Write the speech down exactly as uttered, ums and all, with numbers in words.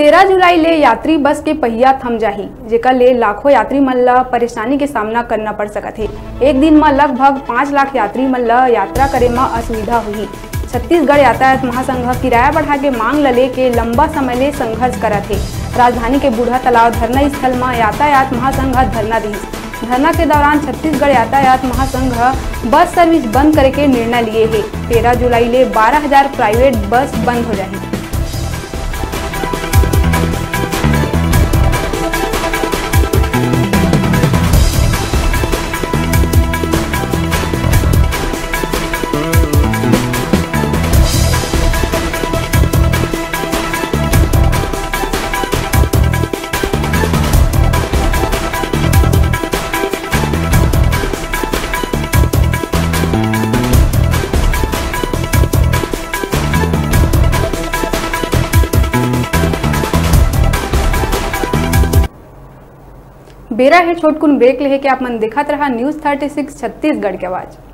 तेरह जुलाई ले यात्री बस के पहिया थम जाही, जेकर ले लाखों यात्री मन ल परेशानी के सामना करना पड़ सकत हे। एक दिन म लगभग पाँच लाख यात्री मन ल यात्रा करे म असुविधा होही। छत्तीसगढ़ यातायात महासंघ ह किराया बढ़ा के मांग ल लेके लंबा समय ले संघर्ष करत हे। राजधानी के बूढ़ा तालाब धरना स्थल म यातायात महासंघ ह धरना दिहिस। धरना के दौरान छत्तीसगढ़ यातायात महासंघ ह बस सर्विस बंद करे के निर्णय लिए हे। तेरह जुलाई ले बारह हजार प्राइवेट बस बंद हो जाही। बेरा हे छोटकुन ब्रेक लेहे के, आप मन देखत रहा न्यूज़ थर्टी सिक्स छत्तीसगढ़ के आवाज़।